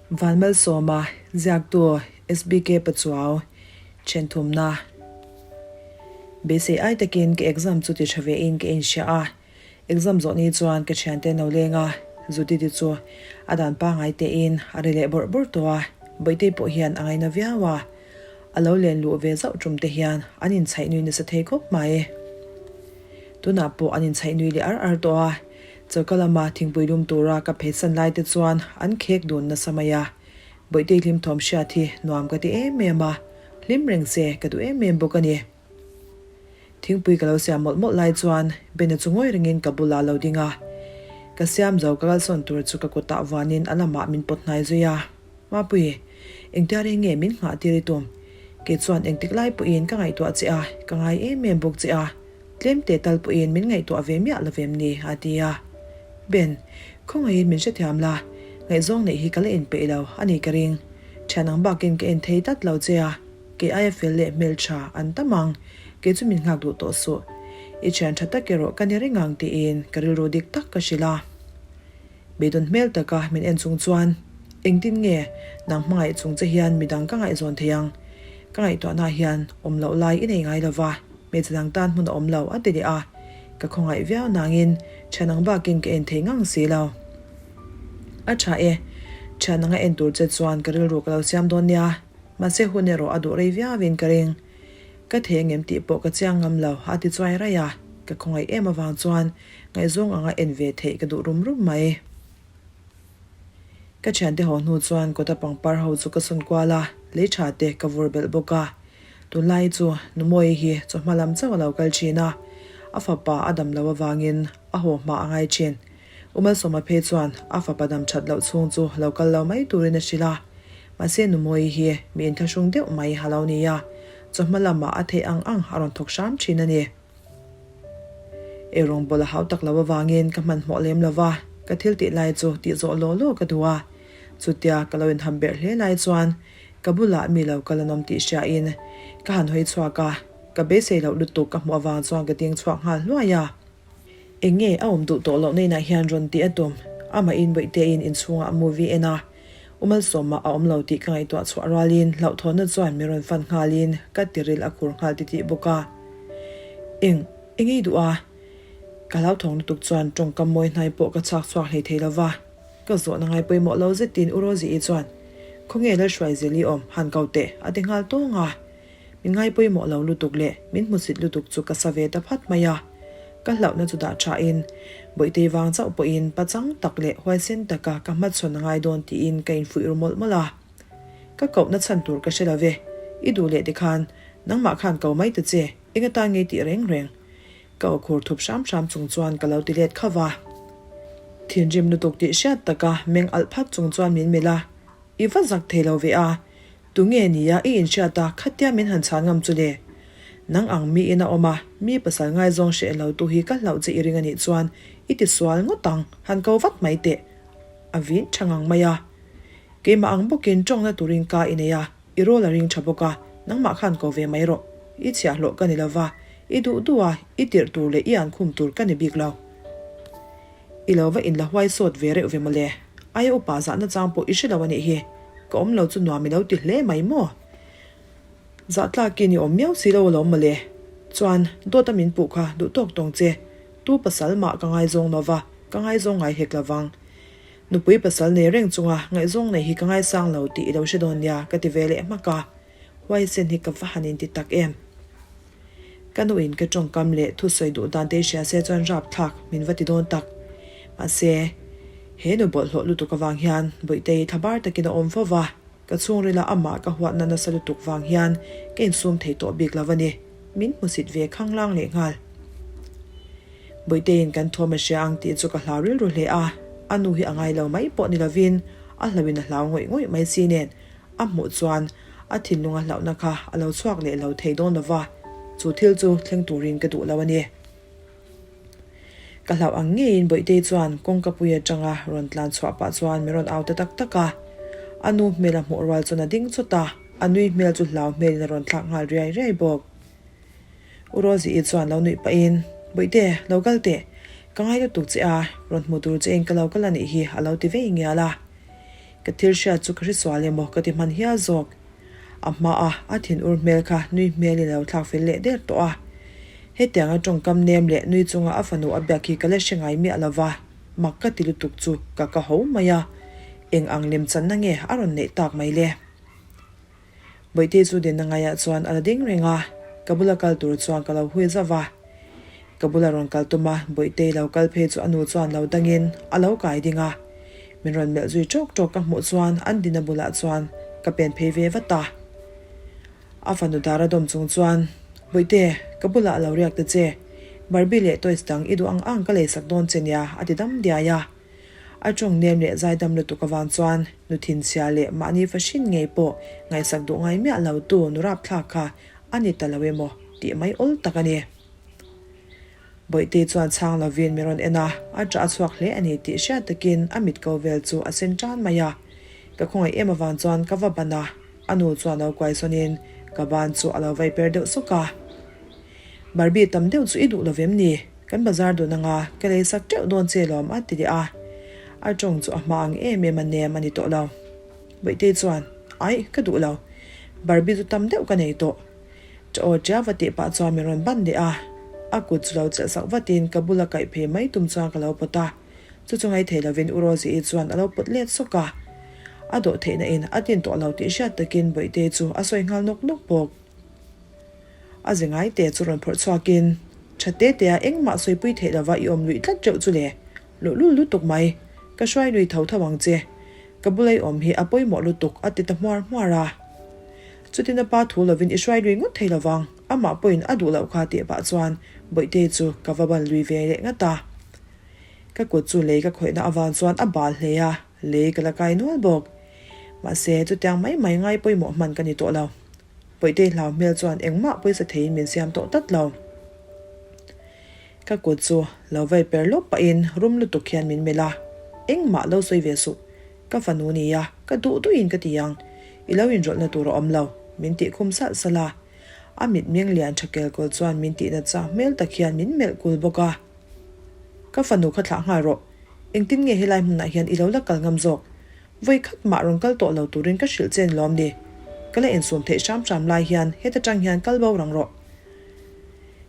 Vanmalsawma, Ziaktu, SBK Pachuau, Thenthumna. Beisei ai takin ka exam chu ti tha ve in ka inhria a, exam zawh ni chuan ka thiante no leng a, Zutiti chu a dan pangai tein a ri leh bawrh bawrh tawh a, Bawihtei pawh hian a ngaina viau a, a lo len luh ve zauh tum te hian an inchhaih nui nasa thei khawp mai. Tunah pawh an inchhaih nui leh ar ar tawh a, Choka lama thingpui lum tura ka pheisan lai te chuan an khek dun nasa mai a, Bawihtei hlim thawm hriat hi nuam ka ti em em a, hlim reng se ka duh em em bawk a ni. Thingpui ka lo siam mawlh mawlh lai chuan Bena chu ngawi rengin ka bulah a lo ding a, ka siam zo ka kalsawn tur chu ka kutah vuanin a lamah min pawt hnai zui a, Mapui, engtia reng nge min nghah tir i tum? Kei chuan engtik lai pawhin ka ngaihtuah che a, ka ngai em em bawk che a, Tlem teh tal pawhin min ngaihtuah ve miah lo vem ni? a ti a. Ben, khawngaihin min hrethiam la, ngaihzawng neih hi ka la inpeih lo a ni ka ring. Thian ang bakin ka en thei tlat lo che a, kei aia fel leh hmeltha an tam ang, kei chu min nghak duh tawh suh. I thian tha tak erawh ka ni reng ang tiin ka rilru dik tak ka hrilh a. Beidawn hmel taka min en chung chuan, Engtin nge nang hmangaih chung che hian midang ka ngaihzawn thei ang? Ka ngaihtuahna hian awm loh lai i nei ngai lo va, hmeichhe dang tan hmun a awm lo, a ti leh a. Ka khawngaih viau nangin thian ang bakin ka en thei ngang si lo. A tha e, thian anga en tur che chuan ka rilru ka lo siam dawn nia, mahse hun erawh a duh rei viauin ka ring. Ka thei angem tih pawh ka chiang ngam lo, a ti chuai raih a. Ka khawngaih em avang chuan Ngaihzawng anga en ve theih ka duh rum rum mai. Ka thiante haw hnu chuan kawta pangpar ho chu ka sawn kual a, lei tha te ka vur belh bawk a. Tunlai chu Numawi hi chawhma lam chauh a lo kal thin a, a fapa a dam lo avangin a haw hma a ngai thin. U Malsawma phei chuan a fapa dam that loh chhung chu lo kal lo mai turin a hrilh a. Mahse Numawi hi mi inthlahrung deuh mai a lo ni a, chawhma lamah a theih ang ang a rawn thawk hram thin a ni. Eirawng bawl a hau tak lo avangin ka hmanhmawh lem lo va, ka thil tih lai chu tih zawh law law ka duh a. Chutia ka lo inham berh hle lai chuan ka bulah mi lo kal an awm tih hriain ka han hawi chhuak a, ka beisei loh lutuk ka hmuh avang chuan ka ding chhuak nghal hluai a. Eng nge a awm duh tawh loh na inah hian rawn tih a tum? Amahin Bawihteiin inchhungah movie en a, U Malsawma a awm lo tih ka ngaihtuah chhuah rualin hlauhthawnna chuan min rawn fan nghalin ka tiril a khur nghal titih bawk a. Eng, eng ei duh a? Ka hlauthawng lutuk chuan tawngkam mawi hnai pawh ka chhak chhuak hlei thei lo va. Ka zawhna ngai pawimawh lo zetin U Rosie-i chuan, Khawnge Lalhruaizeli awm, han ko teh, a ti nghal tawng a. Min ngai pawimawh lo lutuk leh min hmusit lutuk chu ka sa ve ta phat mai a. Ka hlauhna chu dah thain, Bawihtei vang chauh pawhin pachang tak leh huaisen taka ka hmachhawn a ngai dawn tiin ka infuih ru mawlh mawlh a. Ka kohna chhan tur ka hre lo ve, i duh leh tikhan nangmah khan ko mai ta che, eng atan ngei tih reng reng. Ka aw khur thup hram hram chung chuan ka lo ti let khauh a. Thinrim lutuk tih hriat taka meng alh phat chung chuan min melh a, I va zak thei lo ve a, Tunge nia i inhriat a khatia min han chhan ngam chu le? Nang ang mi in a awm a, mi pasal ngaizawng hreh lo tu hi ka hlauh che i ring anih chuan i ti sual ngawt ang, han ko vat mai teh. A vin tha ngang mai a. Keimah ang bawkin tawngna turin ka i nei a, i rawl a ring tha bawk a, nangmah khan ko ve mai rawh. I chhiahhlawh ka ni lova, i duh duh a, i tirh tur leh i ankhum tur ka ni bik lo. I lo va inla huai sawt ve reuh ve mawle. Aia upa zahna chang pawh i hre lo a nih hi. Ka awm lo chu nuam i lo ti hle mai maw? Zah tlakin i awm miau si lo alawm mawle. Chuan, dawt a min puh kha duh tawk tawng che. Tu pasal mah ka ngaizawng lo va, ka ngaizawng ngai hek lo vang. Nupui pasal nei reng chunga ngaihzawng nei hi ka ngaisang lo tih i lo hre dawn nia ka ti ve leh hmak a. Huaisen hi ka va han inti tak em? Ka nuin ka tawngkam leh thusawi duh dan te hria se chuan rapthlak min va ti dawn tak. Mahse, he nu bawlhhlawh lutuk avang hian Bawihtei thlabar takin a awm fo va, ka chhungrila amah ka huatna nasa lutuk vang hian ka insum thei tawh bik lo a ni. Min hmusit ve khanglang leh nghal. Bawihteiin kan thuam a hria ang tih chu ka hlau rilru hle a, a nu hi a ngai lo mai pawh ni lovin a hlauhin a hlau ngawih ngawih mai si nen A hmuh chuan a thinlunga hlauhna kha a lo chhuak leh lo thei dawn lova, chu thil chu thleng turin ka duh lo a ni. Ka hlauh ang ngeiin Bawihtei chuan kawngka pui atanga rawn tlan chhuah pah chuan min rawn au ta tak tak a. A nu hmel a hmuh rual chuan a ding chawt a, a nui hmel chu hlau hmelin a rawn thlak nghal riai riai bawk. U Rosie-i chuan lo nuih pahin, Bawihte, lo kal teh. Ka ngai lutuk che a, rawn hmu tur chein ka lo kal a nih hi a lo ti vei ngial a. Ka thil hriat chu ka hresual emaw ka ti hman hial zawk. A hmaa a thinur hmel kha nui hmelin a lo thlak fel leh der tawh a. Hetianga tawngkam nem leh nui chunga a fanu a biak hi ka la hre ngai miah lo va, mak ka ti lutuk chu ka ka ho mai a. Eng ang lemchanna nge a rawn neih tak mai le? Bawihtei chu dinna ngaiah chuan a la ding reng a, ka bula kal tur chuan ka lo hui zauh va. Ka bula rawn kal tum a, Bawihtei lo kal phei chu a nu chuan lo dangin a lo kai ding a. Min rawn melh zui ṭawk ṭawk ka hmuh chuan an dinna bulah chuan ka pen phei ve vat a. A fanu dar a dawm chung chuan, Bawihte, ka bulah a lo riak ta che. Barbie leh toys dang i duh ang ang ka leisak dawn che nia, a ti dam diai a. A tawng nem leh zaidam lutuk avang chuan nu thinchhia leh mahni fahrin ngei pawh ngaihsak duh ngai miah lo tu nu rapthlak kha a ni ta lo emaw tih mai awl tak a ni. Bawihtei chuan chhang lovin min rawn en a, a ṭah a chhuak hle a ni tih hriat takin a mit ko vel chu a sen ṭan mai a. Ka khawngaih em avang chuan ka va ban a, a nu chuan lo kuaisawnin ka ban chu a lo vai per deuh sawk a. Barbie tam deuh chu i duh lo vem ni? Kan bazar dun anga ka lei sak teuh dawn che lawm a ti leh a. A tawng chu a hma ang em em a nem a ni tawh lo. Bawihtei chuan, Aih, ka duh lo. Barbie chu tam deuh ka nei tawh. Ṭa aw ṭia va tih pah chuan min rawn ban leh a. A kut chu lo chelh sak vatin ka bula kaih phei mai tum chuan ka lo pawt a. Chu chu ngaithei lovin U Rosie-i chuan a lo pawt let sawk a. A dawh theihna in a din tawh lo tih hriat takin Bawihtei chu a sawi nghal nawk nawk bawk. A ze ngai te chu rawn phawrh chhuakin, Tha te te a engmah sawipui theih lova i awm luih tlat reuh chu le, luhlul lutuk mai, ka hruai lui tho tho ang che. Ka bula i awm hi a pawimawh lutuk a ti ta hmuar hmuar a. Chutin a pa thu lovin i hruai lui ngawt thei lovang, amah pawhin a duh loh kha tih pah chuan Bawihtei chu ka va ban lui ve leh ngat a. Ka kut chu lei ka khawihna avang chuan a bal hle a, lei ka la kai nual bawk. Mahse, chutiang mai mai ngai pawimawh hman ka ni tawh lo. Bawihtei hlau hmel chuan engmah pawisa theiin min siam tawh tlat lo. Ka kut chu lo vai per lawp pahin rum lutuk hian min melh a, Engmah lo sawi ve suh. Ka fanu nia, ka duh duhin ka ti ang. I lo inrawlhna tur a awm lo, min tih khum salh salh a. A mitmeng lian tha kel kawl chuan min tihna chak hmel tak hian min melh kul bawk a. Ka fanu kha thlah nghal rawh. Engtin nge helai hmunah hian i lo la kal ngam zawk? Vawi khat mah rawn kal tawh lo turin ka hrilh che ni lawm ni? Ka la insum theih hram hram lai hian heta tang hian kal bo rang rawh.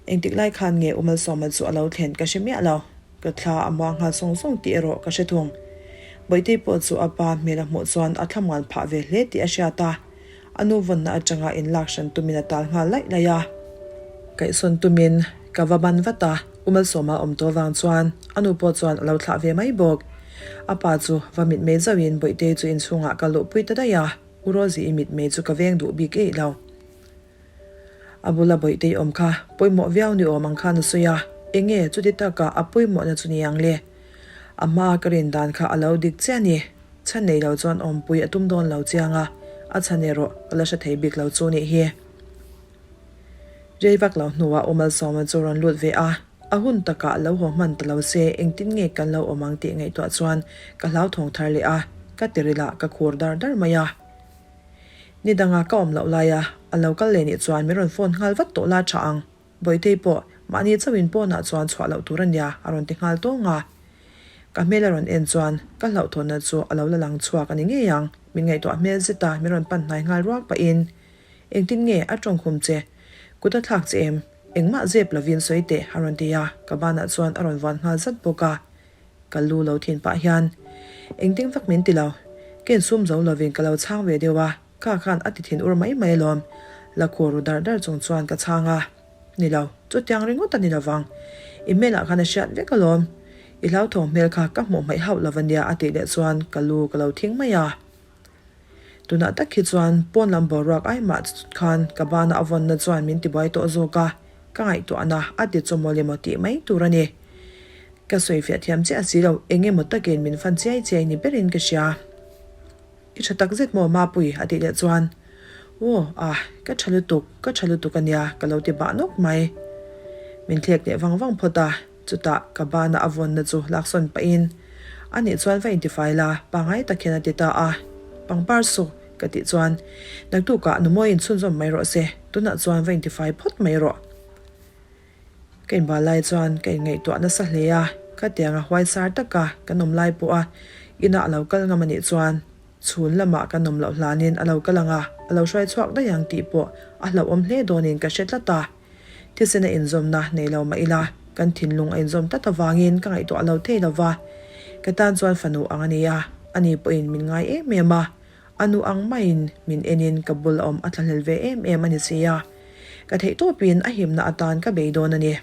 Engtik lai khan nge U Malsawma chu a lo thlen ka hre miah lo. Ka thla a muang nghal sawng sawng tih erawh ka hre thung. Bawihtei pawh chu a pa hmel a hmuh chuan a thlamuan phah ve hle tih a hriat a. A nu vawnna atanga inlak hran tumin a tal nghal laih laih a. Kaihsawn tumin ka va ban vat a, U Malsawma awm tawh vang chuan a nu pawh chuan a lo thlah ve mai bawk. A pa chu va mitmei zauhin Bawihtei chu inchhungah ka luhpui ta daih a, U Rosie-i mitmei chu ka veng duh bik eih lo. A bula Bawihtei awm kha pawimawh viau ni awm ang khan a sawi a, enge chuti taka a pawimawhna chu ni ang le? A hmaa ka rin dan kha a lo dik chiah a ni. Chhan nei lo chuan awmpui a tum dawn lo chiang a, a chhan erawh ka la hre thei bik lo chu nih hi. Rei vak lo hnuah U Malsawma chu rawn lut ve a, a hun takah lo haw hman ta lo se engtin nge kan lo awm ang tih ngaihtuah chuan ka hlauthawng thar leh a, ka tiril ah ka khur dar dar mai a. Ni danga ka awm loh laia a lo kal leh nih chuan min rawn phone nghal vat tawh la tha ang. Bawihtei pawh mahni chauhin pawnah chuan chhuah loh tur a nia a rawn ti nghal tawng a. Ka hmel a rawn en chuan ka hlauhthawnna chu a lo la lang chhuak a ni ngei ang, min ngaihtuah hmel zet a min rawn pan hnai nghal ruak pahin, Engtin nge a tawngkhum che? Kut a thlak che em? Engmah zep lovin sawi teh a rawn ti a, ka banah chuan a rawn vuan nghal zat bawk a. Ka lu lo thin pah hian, Engtin vak min ti lo, ka insum zo lovin ka lo chhang ve deuh a, Kha khan a ti thin ur mai mai alawm. La khur ru dar dar chung chuan ka chhang a. Ni lo, chutiang ringawt a ni lovang. I hmelah khan a hriat vek alawm. I hlauthawng hmel kha ka hmuh hmaih hauh lo a nia a tih leh chuan ka lu ka lo thing mai a. Tunah tak hi chuan pawn lam boruak ai mah khan ka bana a vawnna chuan min tibuai tawh zawk a, ka ngaihtuahna a ti chawmawlh emaw tih mai tur a ni. Ka sawifiah thiam chiah si lo, eng emaw takin min fan chiai chiai ni berin ka hria. I tha tak zet maw Mapui? a tih leh chuan, Aw, ah, ka tha lutuk, ka tha lutuk a nia, ka lo ti bah nawk mai. Min thlek leh vang vang phawt a, chutah ka bana a vawnna chu laksawn pahin, A nih chuan va intifai la, pangai tak hian a ti ta a. Pangpar suh, ka tih chuan, Naktukah Numawiin chhunzawm mai rawh se, tunah chuan va intifai phawt mai rawh. Ka inbal lai chuan ka inngaihtuah nasa hle a, khatianga huaisar taka kan awm lai pawha inah a lo kal ngam a nih chuan. Chhun lamah kan awm loh hlanin a lo kal ang a, a lo hruai chhuak daih ang tih pawh a hlauhawm hle dawnin ka hre tlat a. Thisen a inzawmna nei lo mah ila, kan thinlung a inzawm tlat avangin ka ngaihtuah lo thei lo va. Ka tan chuan fanu ang a ni a, ani pawhin min ngai em em a. A nu ang maiin min enin ka bul a awm a thlahlel ve em em a ni si a. Ka theihtawpin a himna atan ka bei dawn a ni.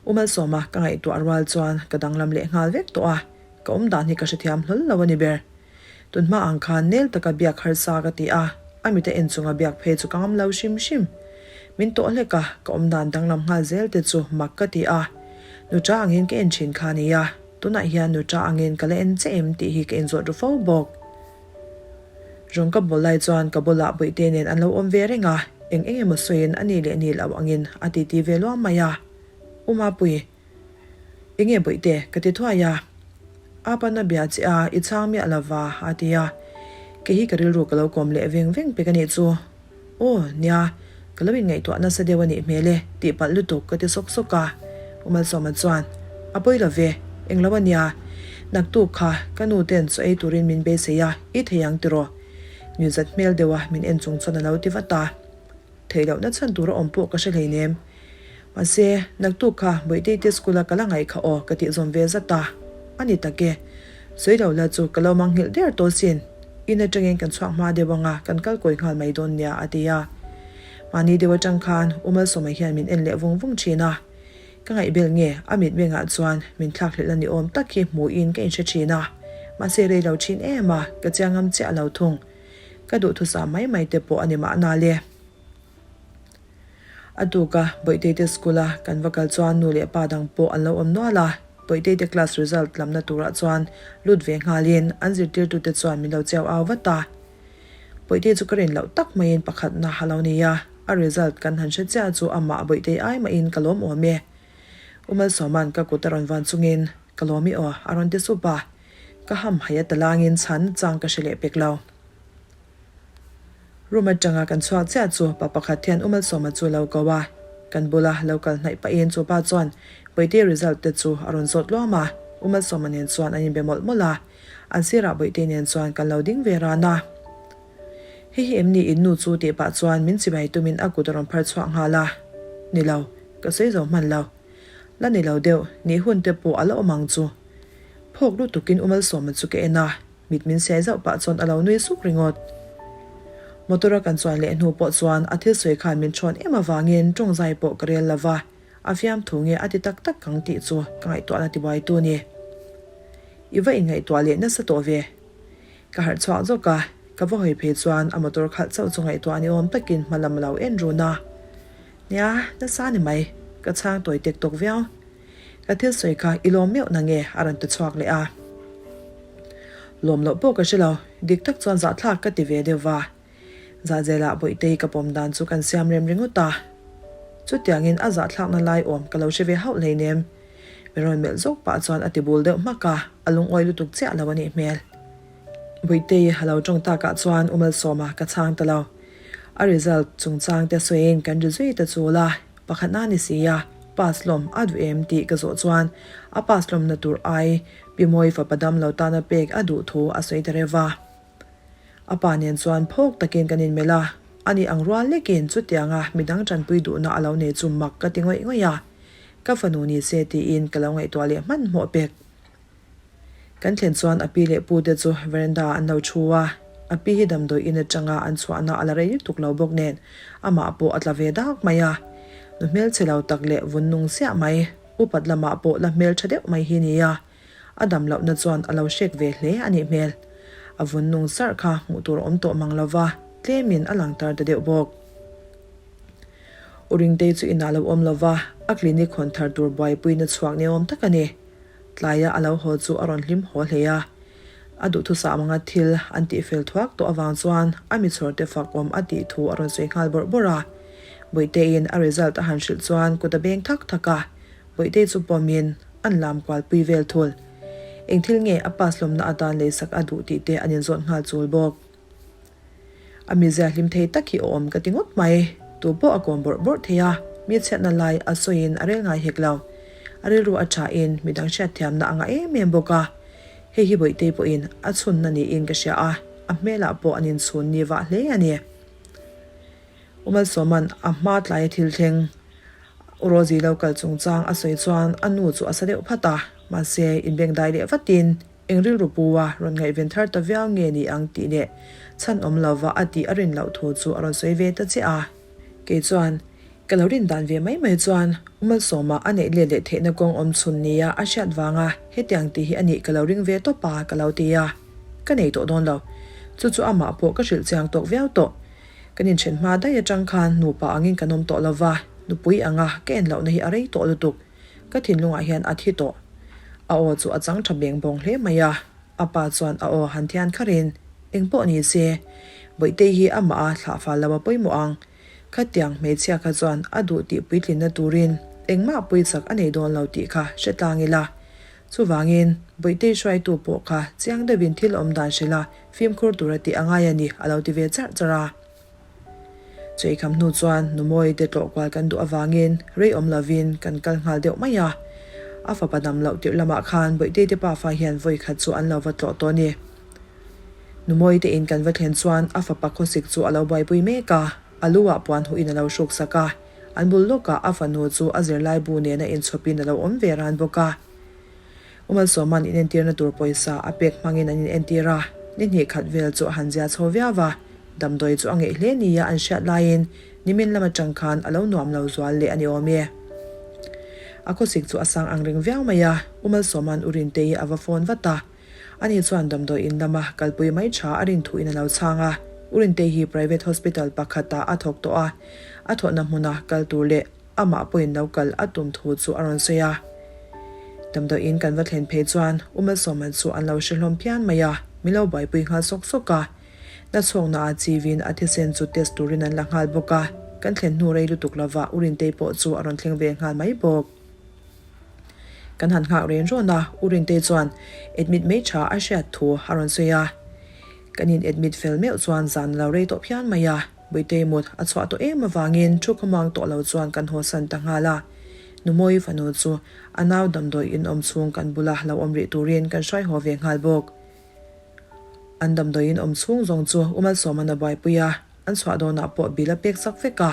U Malsawma ka ngaihtuah rual chuan ka danglam leh nghal vek tawh a, ka awm dan hi ka hrethiam hlawl lo a ni ber. Tunhma ang khan nel taka biak harsa ka ti a, a mita en chunga biak phei chu ka ngam lo hrim hrim. Min tawh hlek a, ka awm dan danglam nghal zel te chu mak ka ti a. Nuṭa angin ka en thin kha a ni a, tunah hian nuṭa angin ka la en che em tih hi ka inzawt ru fo bawk. Rawng ka bawl lai chuan ka bulah Bawihte nen an lo awm ve reng a, eng eng emaw sawiin a ni leh ni lo angin a titi ve luam mai a. U Mapui, enge Bawihte? ka ti thuai a. Apan a bia che a, i chhang miah lo va, a ti a. Kei hi ka rilru ka lo kawm leh veng veng pek a nih chu. Aw, nia, ka lo inngaihtuah nasa deuh a nih hmel e, tih palh lutuk ka ti sawk sawk a. U Malsawma chuan, A pawi lo ve, englo a nia. Naktuk kha ka nu ten chaw ei turin min beisei a, i thei ang tiraw? Nuizat hmel deuha min en chung chuan a lo ti vat a. Theih lohna chhan tur a awm pawh ka hre hleinem. Mahse, naktuk kha Bawihtei te school a ka la ngaih kha aw ka tih zawm ve zat a. A ni tak e. Sawi lo la chu ka lo mang nghilh der tawh sin. In atangin kan chhuak hma deuh anga kan kal kawi nghal mai dawn nia a ti a. Mahni deuh atang khan U Malsawma hian min en leh vung vung thin a. Ka ngaihbel nge a mitmengah chuan min thlakhlelh a ni awm tak hi hmuhin ka inhre thin a. Mahse rei lo thin em a, ka chiang ngam chiah lo thung. Ka duhthusam mai mai te pawh a ni mahna le. A tuk a, Bawihtei te school a kan va kal chuan nu leh pa dang pawh an lo awm nual a, Bawihtei te class result lamna turah chuan lut ve nghalin an zirtirtute chuan min lo chiau au vat a. Bawihtei chu ka rin loh tak maiin pakhatna a lo ni a, a result kan han hre chiah chu amah Bawihtei ai mahin ka lawm awm e. U Malsawma'n ka kut a rawn van chungin ka lawm i aw a rawn ti sup a, ka hamhaih a talangin chhan chang ka hre leh pek lo. Room atanga kan chhuak chiah chu pa pakhat hian U Malsawma chu lo ko a, kan bula lo kal hnaih pahin chu pa chuan Bawihtei result te chu a rawn zawt luam a, U Malsawma nen chuan an inbe mawlh mawlh a, an sirah Bawihtei nen chuan kan lo ding ve ran a. Hei hi em ni in nu chu tih pah chuan min chibai tumin a kut a rawn phar chhuak nghal a, Ni lo, ka sawi zo hman lo. La ni lo deuh, nih hun te pawh a la awm ang chu. Phawk lutukin U Malsawma chu ka en a. Mit min siai zauh pah chuan a lo nui suk ringawt. Motor a kan chuan leh hnu pawh chuan a thil sawi khan min thawn em avangin tawng zai pawh ka rel lo va, a fiamthu nge a ti tak tak ang tih chu ka ngaihtuahna tibuaitu a ni. I va inngaihtuah leh nasa tawh ve. Ka harh chhuak zawk a, ka va hawi phei chuan a motor khalh chauh chu ngaihtuah ni awm takin hma lam a lo en run a. Nia, nasa ni mai, ka chhang tawi tek tawk viau. Ka thil sawi kha i lawm meuh na nge? a rawn ti chhuak leh a. Lawm loh pawh ka hre lo, dik tak chuan zahthlak ka ti ve deuh va. Zahzelah Bawihtei ka pawm dan chu kan siam rem ringawt a. Chutiangin a zahthlakna lai awm ka lo hre ve hauh hleinem. Mi rawn melh zawk pah chuan a ti bul deuh hmak a, a lungawi lutuk chiah lo a nih hmel. Bawihtei a lo tawng takah chuan U Malsawma ka chhang ta lo. A result chungchang te sawiin kan ri zui ta chul a. Pakhatna ni si a, pass lawm a duh em tih ka zawh chuan a pass lawmna tur ai Pi Mawi fapa dam lo tana pek a duh thu a sawi ta reuh va. A pa nen chuan phawk takin kan inmelh a, ani ang rual lekin chutianga midang tanpui duhna a lo nei chu mak ka ti ngawih ngawih a, ka fanu ni se tiin ka lo ngaihtuah leh hmanhmawh pek. Kan thlen chuan a pi leh pu te chu veranda ah an lo thu a, a pi hi damdawi in atanga an chhuahna a la rei lutuk lo bawk nen amah pawh a tla ve dak mai a. Nu hmelchhe lo tak leh vun nung siah mai, upat lamah pawh la hmeltha deuh mai hi nia. A dam lohna chuan a lo hrek ve hle a nih hmel. A vun nung sarh kha hmuh tur a awm tawh mang lova, tlemin a lang tar ta deuh bawk. U Ringtei chu inah lo awm lova, a clinic hawn thar tur buaipuina chhuak ni awm tak a ni. Tlaia a lo haw chu a rawn hlim haw hle a. A duhthusam anga thil an tihfel thuak tawh avang chuan a mi chhawrte fak awm a tih thu a rawn sawi nghal bawrh bawrh a. Bawihteiin a result a han hrilh chuan kut a beng thak thak a, Bawihtei chu pawmin an lam kualpui vel thul. Eng thil nge a pass lawmna atan leisak a duh tih te an inzawt nghal chul bawk. A mizia hlim thei tak hi awm ka ti ngawt mai. Tu pawh a kawm bawrh bawrh thei a, mi chhiatna lai a sawiin a rel ngai hek lo. A rilru a thain midang hriatthiamna a ngah em em bawk a. Hei hi Bawihtei pawhin a chhunna niin ka hria a, a hmelah pawh an inchhun ni vah hle a ni. U Malsawma'n a hma tlaia thil thleng U Rosie lo kal chungchang a sawi chuan a nu chu a sa deuh phat a, mahse inbengdai leh vatin eng rilru pu a rawn ngaihven thar ta viau nge ni ang tih leh chhan awm lova a tih a rin loh thu chu a rawn sawi ve ta chiah a. Kei chuan ka lo rin dan ve mai mai chuan U Malsawma a neih let leh theihna kawng awm chhun nia a hriat vanga hetiang tih hi a nih ka lo ring ve tawp a ka lo ti a, ka nei tawh dawn lo. Chu chu amah pawh ka hrilh chiang tawk viau tawh. Kan inṭhen hma daih aṭang khan nupa angin kan awm tawh lo va, nupui anga ka en lohna hi a rei tawh lutuk. Ka thinlungah hian a thi tawh. A aw chu a chang ṭha beng bawng hle mai a, a pa chuan a aw han thian kharin, Eng pawh ni se, Bawihtei hi amah a thlah fal lo a pawimawh ang. Khatiang hmeichhia kha chuan a duh tih puitlinna turin engmah puichak a nei dawn lo tih kha hre tlang ila. Chuvangin, Bawihtei hruaitu pawh kha chiang deuhin thil awm dan hrilh a, Fimkhur tura tih a ngai a ni, a lo ti ve charh charh a. Cheikham hnu chuan Numawi te tlawh kual kan duh avangin rei awm lovin kan kal nghal deuh mai a. A fapa dam loh tirh lamah khan Bawihtei te pafa hian vawi khat chu an lo va tlawh tawh a ni. Numawi te in kan va thlen chuan a fapa khawsik chu a lo buaipui mek a, a lu ah puan huh in a lo hruk sak a. An bul lawkah a fanu chu a zirlaibu nena inchhawpin a lo awm ve ran bawk a. U Malsawma'n inentirna tur pawisa a pek hmangin an inentir a, ni hnih khat vel chu a han zia chho viau va, damdawi chu a ngeih hle nia an hriat laiin nimin lam atang khan a lo nuam lo zual leh a ni awm e. A khawsik chu a sang ang reng viau mai a, U Malsawma'n U Rintei a va phone vat a, ani chuan damdawi in lama kalpui mai tha a rin thuin a lo chhang a, U Rintei hi private hospital pakhatah a thawk tawh a, a thawhna hmuna kal tur leh Amah pawhin lo kal a tum thu chu a rawn sawi a. Damdawiin kan va thlen phei chuan U Malsawman chu an lo hre hlawm phian mai a, min lo buaipui nghal sawk sawk a. Nachhawkna ah chivin a thisen chu test turin an la nghal bawk a, kan thlen hnu rei lutuk lova U Rintei pawh chu a rawn thleng ve nghal mai bawk. Kan han nghak ren rawn a, U Rintei chuan admit mai tha a hriat thu a rawn sawi a. Kan in admit fel meuh chuan zan a lo rei tawh phian mai a. Buitei mut a chhuah tawh em avangin thu khawmuang tawh lo chuan kan haw san ta nghal a. Numawi fanu chu a nau damdawi in awm chhung kan bula lo awm rih turin kan hruai haw ve nghal bawk. An damdawi in awm chhung zawng chu U Malsawma'n a buaipui a, an chhuah dawnah pawh bill a pek sak vek a,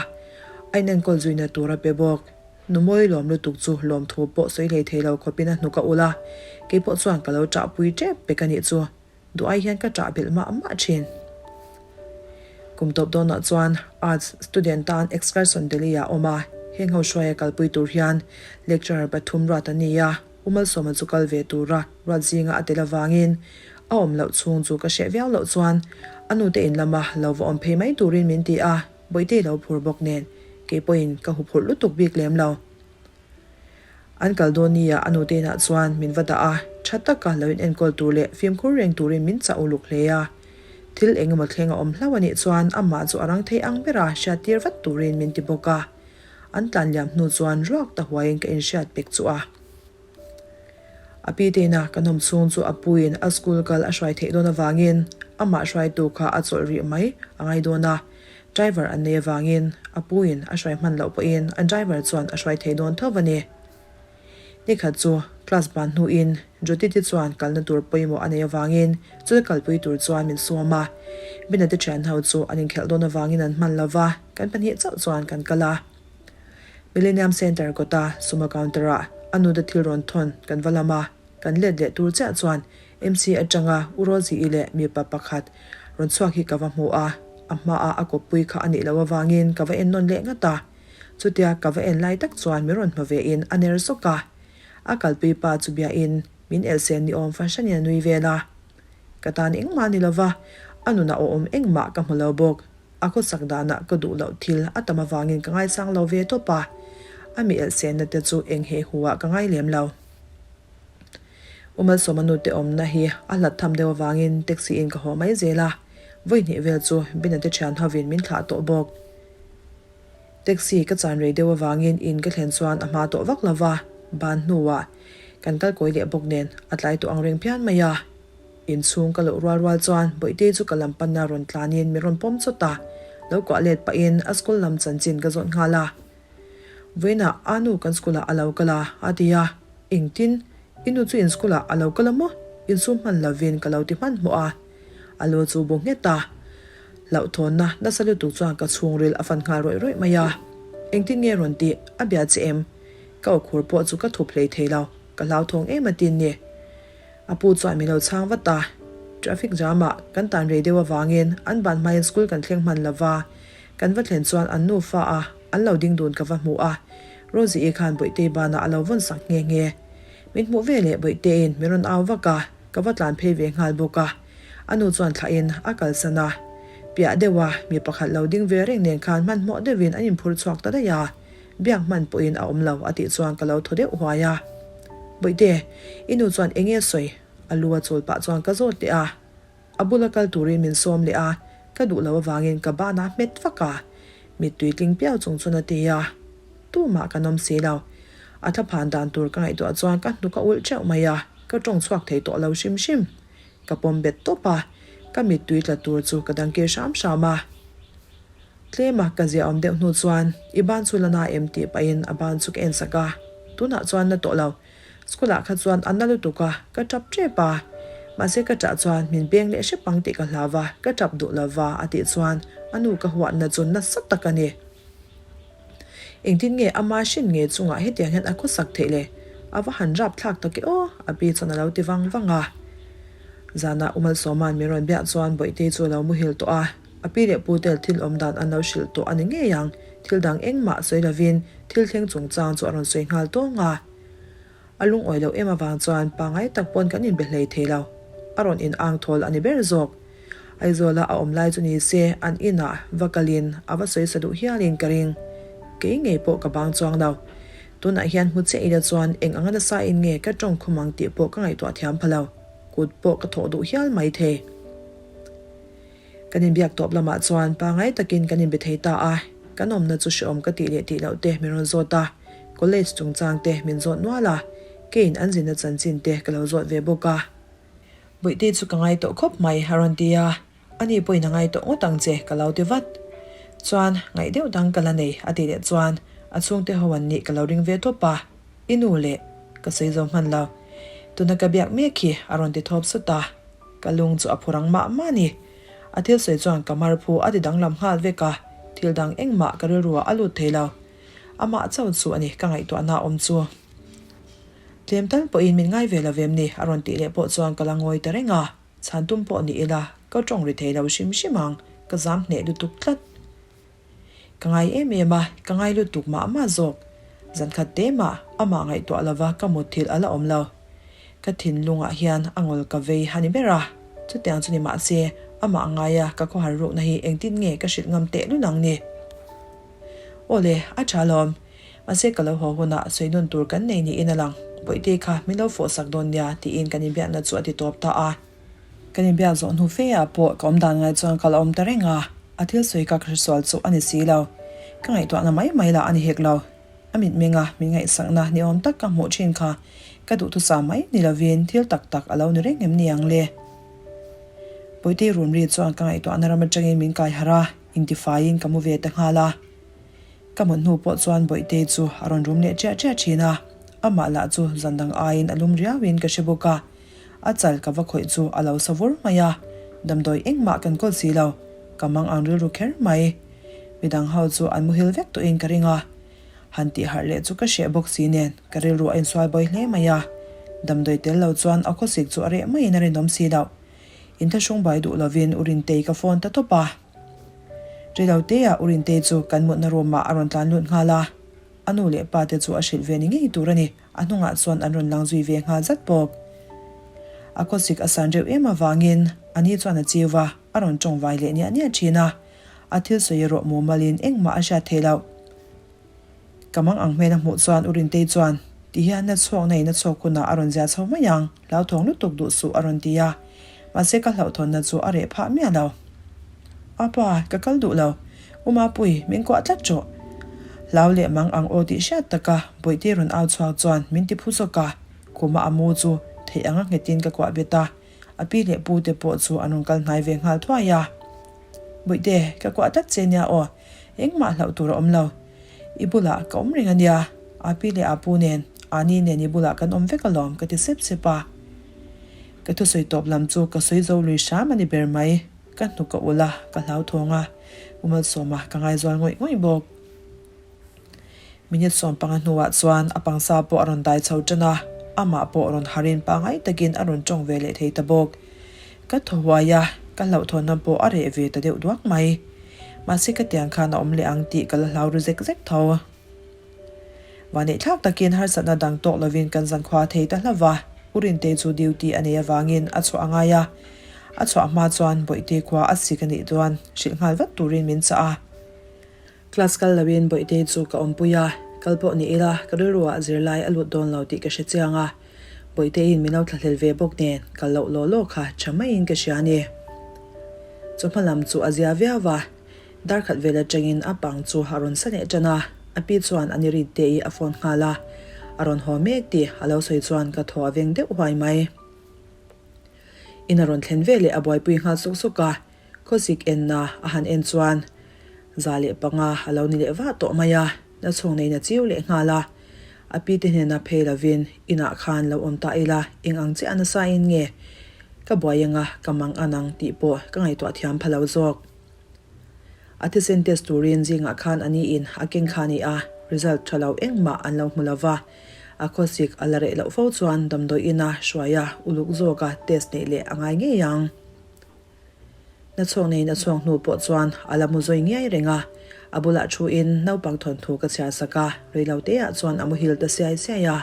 a inenkawl zuina tur a pe bawk. Numawi lawm lutuk chu lawmthu pawh sawi hlei thei lo khawpin a hnuk a ulh a, keipawh chuan ka lo ṭahpui ṭep pek a nih chu. Duh ai hian ka ṭah belh mah mah ṭhin. Kum tawp dawnah chuan Arts student tan excursion Delhi ah awm a, heng ho hruaia kalpui tur hian lecturer pathum ruat an ni a, U Malsawma chu kal ve tura ruat zinga a tel avangin a awm loh chhung chu ka hreh viau loh chuan a nute in lama lo va awm phei mai turin min ti a, Bawihtei lo phur bawk nen keipawhin ka huphurh lutuk bik lem lo. An kal dawn nia a nute inah chuan min va dah a, tha taka lo in enkawl tur leh fimkhur reng turin min chah uluk hle a. Thil eng emaw thleng a awm hlauh a nih chuan amah chu a rang thei ang bera hriattir vat turin min ti bawk a. An tlan liam hnu chuan ruak ta huaiin ka inhriat pek chu a. A pi te ina kan awm chhung chu a puiin a school kal a hruai theih dawn avangin amah hruaitu kha a chawlh rih mai a ngai dawn a. Driver an nei avangin a puiin a hruai hman loh pawhin an driver chuan a hruai thei dawn tho a ni. Nikhat chu class ban hnuin Jyoti te chuan kalna tur pawimawh a nei avangin chuta kalpui tur chuan min sawm a. Bena te thian ho chu an inkhelh dawn avangin an hman lo va, kan pahnih chauh chuan kan kal a. Millennium Centre kawta Sumo counter ah a nu te thil rawn thawn kan va lam a. Kan let leh tur chiah chuan MC atanga U Rosie-i leh mipa pakhat rawn chhuak hi ka va hmu a, a hmaa a kawppui kha a nih loh avangin ka va en nawn leh ngat a. Chutia ka va en lai tak chuan min rawn hmu vein a ner zawk a. A kalpui pa chu biain min elhsen ni awm fahranin a nui vel a. Ka tan engmah ni lova, a nunah awm engmah ka hmu lo bawk. A khawsak danah ka duh loh thil a tam avangin ka ngaisang lo ve tawp a, a mi elhsenna te chu eng he hu ah ka ngai lem lo. U Malsawma nute awmna hi a hlat tham deuh avangin taxi in ka haw mai zel a, vawi hnih vel chu Bina te thian hovin min thlah tawh bawk. Taxi ka chan rei deuh avangin in ka thlen chuan a hma tawh vak lo va, ban hnuah kan kal kawi leh bawk nen a tlai tawh ang reng phian mai a. Inchhung ka loh rual rual chuan Bawihtei chu ka lam panna rawn tlanin min rawn pawm chawt a, lo kuah let pahin a school lam chanchin ka zawt nghal a. Vawiinah a nu kan school ah a lo kal a, a ti a. Engtin? I nu chu in school ah a lo kal a maw? Insum hman lovin ka lo ti hmanhmawh a, a lu chu bu nghet a. Hlauhthawnna nasa lutuk chuan ka chhungril a fan nghal rawih rawih mai a. Engtin nge rawn tih? A bia che em? Ka awkhur pawh chu ka thup hlei thei lo, ka hlauthawng em a tin ni. A pu chuan min lo chhang vat a, traffic jam ah kan tan rei deuh avangin an ban hmain school kan thleng hman lova, kan va thlen chuan an nufa a an lo ding dun ka va hmu a, Rosie-i khan Bawihtei banah a lo vawn sak nghe nghe. Min hmuh ve leh Bawihteiin min rawn au vak a, ka va tlan phei ve nghal bawk a. A nu chuan thlahin a kalsan a, piah deuh a mi pakhat lo ding ve reng nen khan hmanhmawh deuhin an inphur chhuak ta daih a. Biak hman pawhin a awm lo a tih chuan ka lo thaw deuh huai a. Bawihte, i nu chuan eng nge sawi? A lu a chawl pah chuan ka zawt leh a. A bula kal turin min sawm leh a, ka duh lo avangin ka banah hmet vak a. Mittui tling piau chung chuan a ti a. Tumah kan awm si lo. A thlaphan dan tur ka ngaihtuah chuan ka hnuk a ulh teuh mai a, ka tawng chhuak thei tawh lo hrim hrim. Ka pawm bet tawp a, ka mittui tla tur chu ka dangkir hram hram a. Tlema ka zia awm deuh hnu chuan i ban chu la na em tih pahin a ban chu ka en sak a, tunah chuan na tawh lo. School ah kha chuan a na lutuk a, ka tap tep a. Mahse ka tah chuan min beng leh hrep ang tih ka hlau va, ka tap duh lo va a tih chuan a nu ka huatna chu nasa tak a ni. Engtin nge ama hrin nge chungah hetiang hian a khawsak theih le? A va han rap thlak tak e aw, a pi chuan a lo ti vang vang a. Zanah U Malsawma'n min rawn biak chuan Bawihtei chu a lo muhil tawh a. A pi leh pu tel thil awm dan an lo hrilh tawh a ni ngei ang, thil dang engmah sawi lovin thil thleng chungchang chu a rawn sawi nghal tawng a. A lungawi loh em avang chuan pangngai tak pawn kan inbe hlei thei lo. A rawn in ang thawl a ni ber zawk. Aizawla a awm lai chu ni se an inah va kalin a va sawi sa duh hialin ka ring. Kei ngei pawh ka bang chuang lo. Tunah hian hmu chiah ila chuan eng anga nasa in nge ka tawng khum ang tih pawh ka ngaihtuah thiam pha lo. Kut pawh ka thawh duh hial mai thei. Kan inbiak tawp lamah chuan pangngai takin kan inbe thei ta a, kan awmna chu hrehawm ka tih leh tih loh te min rawn zawt a, college chungchang te min zawt nual a, keiin an zinna chanchin te ka lo zawt ve bawk a. Bawihte chu ka ngai tawh khawp mai a rawn ti a, ani pawhin a ngai tawh ngawt ang che ka lo ti vat. Chuan ngaih deuh dang ka la nei a tih leh chuan a chhungte ho an nih ka lo ring ve tawp a, i nu leh ka sawi zo hman lo. Tuna ka biak mek hi a rawn ti thawp sut a. Ka lung chu a phu rang mah mah a ni. A thil sawi chuan ka mar phu a ti danglam nghal vek a, thil dang engmah ka rilru ah a lut thei lo. Amah chauh chu a ni ka ngaihtuahna awm chu. Tlem tal pawhin min ngai ve lo vem ni a rawn tih leh pawh chuan ka la ngawi ta reng a, chhan tum pawh ni ila ka tawng ri thei lo hrim hrim ang, ka zam hneh lutuk tlat. Ka ngai em em a, ka ngai lutuk mah mah zawk. Zankhat te mah amah ngaihtuah lova ka mutthilh a la awm lo. Ka thinlungah hian a ngawl ka vei a ni ber a, chutiang chu ni mah se amah ngaia ka khawhar rukna hi engtin nge ka hrilh ngam teh lul ang ni? Aw le, a tha alawm. Mahse ka lo haw hunah sawi nawn tur kan nei niin a lang. Bawihte kha min lo fawhsak dawn nia tiin kan inbiakna chu a ti tawp ta a. Kan inbiak zawh hnu fe ah pawh ka awm dan ngai chuan ka la awm ta reng a, a thil sawi ka hresual chu a ni si lo. Ka ngaihtuahna mai mai lah a ni hek lo. A mitmenga min ngaihsakna ni awm tak ka hmuh thin kha ka duhthusam mai ni lovin thil tak tak a lo ni reng em ni ang le? Bawihte room ri chuan ka ngaihtuahna ram atangin min kai harh a, intifaiin ka mu ve ta nghal a. Ka mut hnu pawh chuan Bawihtei chu a rawn rum leh ṭiah ṭiah ṭhin a, amah lah chu zan dang aiin a lum riauin ka hre bawk a. A chal ka va khawih chu a lo sa vur mai a, damdawi engmah kan kawl si lo, ka mang ang rilru kher mai. Midang ho chu an muhil vek tawhin ka ring a, han tih harh leh chu ka hreh bawk si nen ka rilru a insual bawi hle mai a, damdawi tel lo chuan a khawsik chu a reh maiin a rinawm si loh. Inthlahrung bai duh lovin U Rintei ka phone ta tawp a. Reiloteah U Rintei chu kan mutna room ah a rawn tlan lut nghal a, a nu leh pa te chu a hrilh ve ni ngei tur a ni. A hnungah chuan an rawn lang zui ve nghal zat bawk. A khawsik a san reuh em avangin a ni chuan a chiu va, a rawn tawng vai leh niah niah thin a. A thil sawi erawh mumalin engmah a hriat thei loh. Ka mang ang hmel a hmuh chuan U Rintei chuan, Ti hian na chhuak na in a chhuak hunah a rawn zia chho mai ang, hlauthawng lutuk duh suh a rawn ti a. Mahse ka hlauhthawnna chu a reh phah miah lo. Apa, ka kal duh lo. U Mapui, min kuah tlat rawh. Hlau leh mang ang aw tih hriat taka Bawihte rawn au chhuak chuan min ti phu zawk a, khuma a mu chu theih anga nghetin ka kuah bet a, a pi leh pu te pawh chu an rawn kal hnai ve nghal thuai a. Bawihte, ka kuah tlat che nia aw, engmah hlauh tur a awm lo. I bulah ka awm reng a nia, a pi leh a pu nen, Ani nen i bulah kan awm vek alawm ka ti sep sep a. Ka thusawi tawp lam chu ka sawi zo lui hram a ni ber mai. Ka hnuk a ulh a, ka hlauthawng a, U Malsawma ka ngaizual ngawih ngawih bawk. Minute 15 hnuah chuan a pangsa pawh a rawn dai chho tan a, amah pawh rawn harin pangngai takin a rawn tawng ve leh thei ta bawk. Ka thaw huai a, ka hlauhthawnna pawh a reh ve ta deuh duak mai. Mahse ka tiang khan a awm leh ang tih ka la hlau ru zek zek tho. Vaneihthlak takin harsatna dang tawk lovin kan zankhua thei ta hlauh va, U Rintei chu duty a nei avangin a chhuah a ngai a, a chhuah hma chuan Bawihte khua a sik a nih chuan hrilh nghal vat turin min chah a. Class kal loin Bawihtei chu ka awmpui a, kal pawh ni ila ka rilruah zirlai a lut dawn lo tih ka hre chiang a, Bawihteiin min lo thlahlel ve bawk nen kal loh law law kha tha maiin ka hria a ni. Chawhma lam chu a zia viau a, dar khat vel atangin a pang chu a rawn sa leh tan a, a pi chuan a ni Rintei a phone nghal a, a rawn haw mek tih a lo sawi chuan ka thaw a veng deuh huai mai. In a rawn thlen veleh a buaipui nghal suk suk a, Khawsik enna a han en chuan 105 a lo ni leh vah tawh mai a, na chhawng neiin a chiu leh nghal a. A pi te hnena phei lovin inah khan lo awm ta ila eng ang chiah nasa in nge ka buai anga ka mang an ang tih pawh ka ngaihtuah thiam pha lo zawk. A thisen test turin zingah khan a ni in a keng kha a ni a, result tha lo engmah an lo hmu lova. A khawsik a la reh loh fo chuan damdawi ina hruaia uluk zawka test neih leh a ngai ngei ang. Na chhuak neiin a chhuak hnu pawh chuan a la mu zawi ngiai reng a, a bulah thuin naupang thawnthu ka chhiar sak a, reilo teah chuan a muhil ta siai siai a.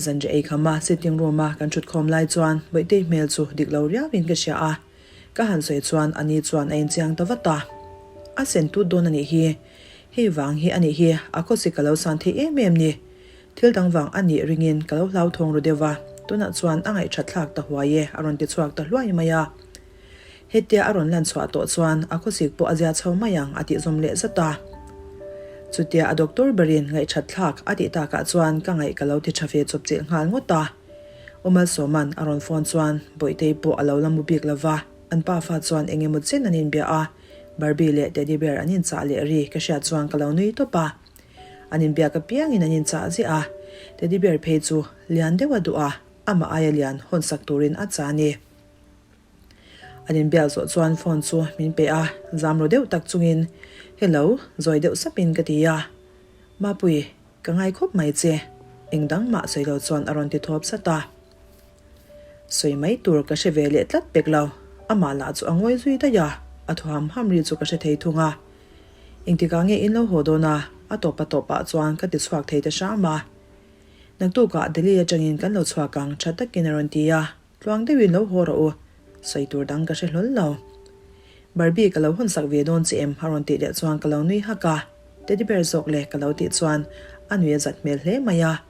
Zanriah ei khama sitting room a kan thutkhawm lai chuan Bawihtei hmel chu dik lo riauin ka hria a, ka han sawi chuan a ni chuan a inchiang ta vat a. A sen tut dawn a nih hi, hei vang hi a nih hi a khawsik ka lo san thei em em ni. Thil dang vang a nih ringin ka lo hlauthawng ru deuh va, tunah chuan a ngaihthat thlak ta huai e a rawn ti chhuak ta hluai mai a. Hetia a rawn lan chhuah tawh chuan a khawsik pawh a zia chho mai ang a tih zawm leh zat a. Chutia a doctor berin ngaihthat thlak a tih takah chuan ka ngaih ka lo ti tha ve chawp chilh nghal ngawt a. U Malsawma'n a rawn phone chuan Bawihtei pawh a lo la mu bik lo va, an pafa chuan eng emaw chen an inbia a, Barbie leh Teddy bear an inchah leh ri ka hriat chuan ka lo nui tawp a. An inbiak apiangin an inchah ziah a, teddy bear phei chu lian deuh a duh a, amah aia lian hawn sak turin a chah a ni. An inbiak zawh chuan phone chu min pe a, zam ru deuh tak chungin, Hello, zawi deuh sapin ka ti a. Mapui, ka ngai khawp mai che, eng dang mah sawi lo chuan a rawn ti thawp sat a. Sawi mai tur ka hre ve leh tlat pek lo, amah lah chu a ngawi zui daih a, a thaw ham ham ri chu ka hre thei thung a. Engtikah nge in lo haw dawn a? A tawp a tawpah chuan ka ti chhuak thei ta hram a. Naktukah Delhi atangin kan lo chhuak ang tha takin a rawn ti a, tluang deuhin lo haw rawh u, sawi tur dang ka hre hlawl lo. Barbie ka lo hawn sak ve dawn che em? a rawn tih leh chuan ka lo nui hak a, teddy bear zawk le ka lo tih chuan a nui a zat hmel hle mai a.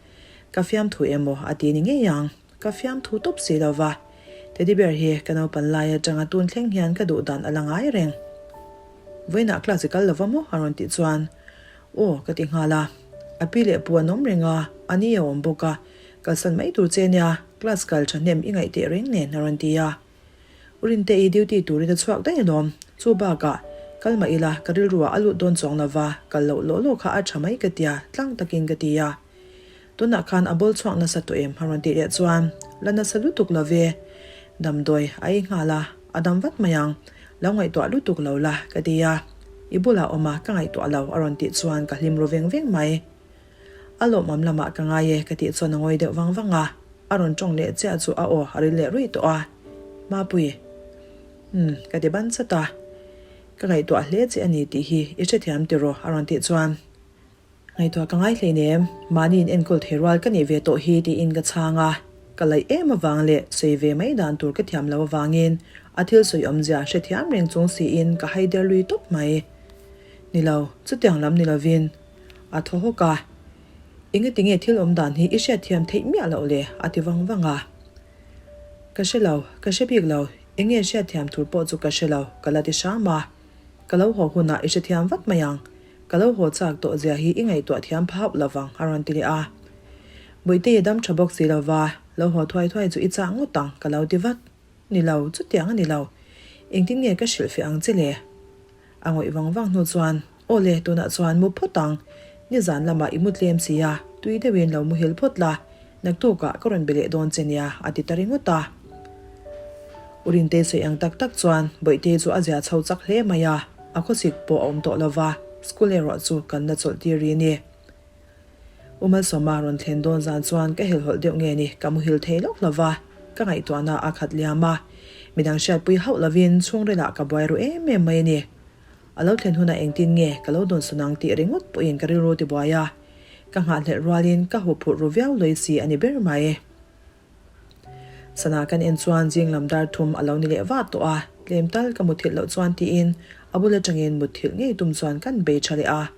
Ka fiamthu emaw a ti ni ngei ang. Ka fiamthu tawp si lo va, Teddy bear hi ka naupan lai atanga tun thleng hian ka duh dan a la ngai reng. Vawiinah class i kal lo va maw? a rawn tih chuan Aw ka ti nghal a. A pi leh pu an awm reng a, a ni a awm bawk a, kalsan mai tur che nia, class kal thahnem i ngaih teh reng nen a rawn ti a. U Rinte i duty turin a chhuak daih alawm, chu bakah kal mah ila ka rilruah a lut dawn chuang lo va, kal loh lawh lawh kha a tha mai ka tia, tlang takin ka ti a. Tunah khan a bawl chhuak nasa tawh em? a rawn tih leh chuan, La nasa lutuk lo ve, damdawi a ei nghal a, a dam vat mai ang, lo ngaihtuah lutuk lo la, ka ti a. I bulah awm a, ka ngaihtuah lo, a rawn tih chuan ka hlim ru veng veng mai. A lawmawm lamah ka ngai e, ka tih chuan a ngawi deuh vang vang a, a rawn tawng leh chiah chu a aw a ril leh ruih tawh a. Mapui. Umm, ka ti ban chat a. Ka ngaihtuah hle che a ni tih hi i hrethiam tiraw? a rawn tih chuan. Ngaihtuah ka ngai hleinem, mahni in enkawl thei rual ka nih ve tawh hi tiin ka chhang a, ka laih em avang leh sawi ve mai dan tur ka thiam lo avangin a thil sawi awmzia hrethiam reng chung siin ka hai der lui tawp mai. Ni lo, chutiang lam ni lovin a thaw hawk a, Engati nge thil awm dan hi i hriatthiam theih miah loh le? a ti vang vang a. Ka hre lo, ka hre bik lo, enge hriatthiam tur pawh chu ka hre lo, ka la ti hram a. Ka lo haw hunah i hrethiam vat mai ang. Ka lo haw chak tawh zia hi i ngaihtuah thiam phauh lo vang, a rawn ti leh a. Bawihtei a dam tha bawk si lo va, lo haw thuai thuai chu i chak ngawt ang, ka lo ti vat. Ni lo, chutiang a ni lo. Engtin nge ka hrilhfiah ang che le? A ngawih vang vang hnu chuan, Aw le, tunah chuan mu phawt ang. Nizan lamah i mu tlem si a, tui deuhin lo muhil phawt la. Naktukah ka rawn be leh dawn che nia a ti ta ringawt a. U Rintei sawi ang tak tak chuan Bawihtei chu a zia chho chak hle mai a, a khawsik pawh a awm tawh lo va, school erawh chu kan la chawlh tir rih a ni. U Malsawma rawn thlen dawn zan chuan ka helhawlh deuh nge ni, ka muhil thei lawk lo va, ka ngaihtuahna a khat liam a, midang hriatpui hauh lovin chhungrilah ka buai ru em em mai a ni. A lo thlen hunah engtin nge ka lo dawnsawn ang tih ringawt pawhin ka rilru tibuai a, ka nghahhlelh rualin ka huphurh ru viau lawi si a ni ber mai. Sana kan en chuan zing lam dar thum a lo ni leh vah tawh a, tlem tal ka muthilh loh chuan tiin a bul atangin mutthilh ngei tum chuan kan bei tha leh a.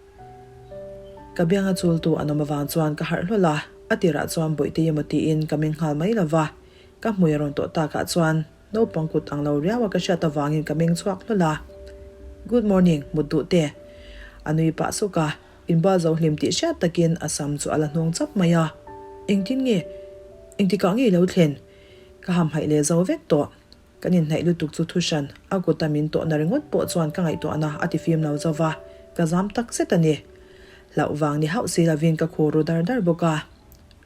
Ka bianga chultu an awm avang chuan ka harh hlawl a, a tirah chuan Bawihtei emaw tiin ka meng nghal mai lo va, ka hmui a rawn tawh takah chuan naupang kut ang lo riau a ka hriat avangin ka meng chhuak hlawl a. Good morning, mut duh teh. A nui pah suk a, inbual zo hlim tih hriat takin a sam chu a la hnawng chap mai a. Engtin nge? Engtikah nge i lo thlen? Ka hamhaih leh zo vek tawh. Kan inhnaih lutuk chu thu hran, a kuta min tawhna ringawt pawh chuan ka ngaihtuahna a ti fim lo zo va, ka zam tak zet a ni. Hlauh vang ni hauh si lovin ka khur ru dar dar bawk a.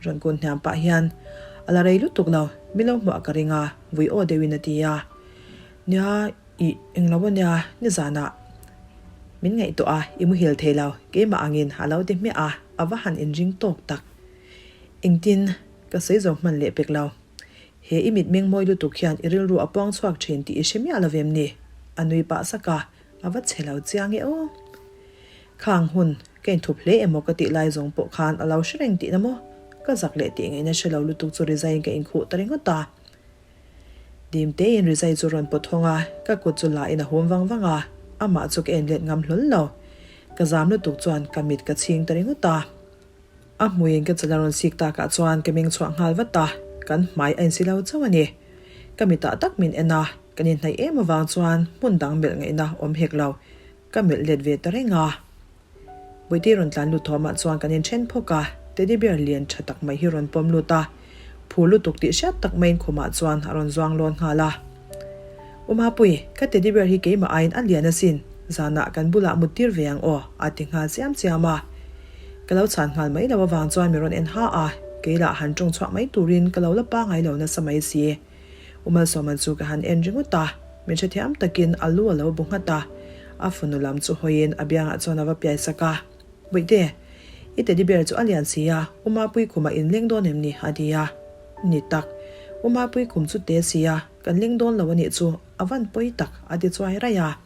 Rawn kun hniam pah hian, A la rei lutuk lo, mi lo hmuah ka ring a, vui aw deuhin a ti a. Nia, ih, englo a nia, nizanah min ngaihtuah a, i muhil thei lo, keimah angin a lo ti hmiah a, a va han inring tawk tak. Engtin, ka sawi zo hman leh pek lo. He i mitmeng mawi lutuk hian i rilru a puang chhuak thin tih i hre miah lo vem ni? A nui pah sak a, a va chhe lo chiang e aw. Khang hun, ka inthup hle emaw ka tih lai zawng pawh khan a lo hre reng tihna maw? Ka zak leh tih ngaihna hre lo lutuk chu rizaiin ka inkhuh ta ringawt a. Dim tein rizai chu rawn pawt hawng a, ka kut chu la in a hum vang vang a, amah chu ka en let ngam hlawl lo. Ka zam lutuk chuan ka mit ka chhing ta ringawt a. A hmuiin ka chal a rawn sik takah chuan ka meng chhuah nghal vat a, kan hmai a insi lo chauh a ni. Ka mitah tak min en a, kan inhnaih em avang chuan hmun dang melh ngaihna awm hek lo, ka melh let ve ta reng a. Bawihte rawn tlan lut thawmah chuan kan inthen phawk a, teddy bear lian tha tak mai hi rawn pawm lut a, phur lutuk tih hriat tak maiin khumah chuan a rawn zuang lawn nghal a. U Mapui, ka teddy bear hi keimah aiin a lian asin, zanah kan bulah mut tir ve ang aw, a ti nghal chiam chiam a. Ka lo chhan nghal mai lo avang chuan mi rawn en ha a, kei lah han tawng chhuah mai turin ka lo la pangai lo nasa mai si. U Malsawman chu ka han en ringawt a, min hrethiam takin a lu a lo bu nghat a, a fanu lam chu hawiin a biangah chuan a va piai sak a. Bawihte, i teddy bear chu a lian si a, U Mapui khumah in leng dawn em ni? a ti a. Ni tak, U Mapui khum chu te si a, kan leng dawn lo a nih chu, a van pawi tak, a ti chuai raih a.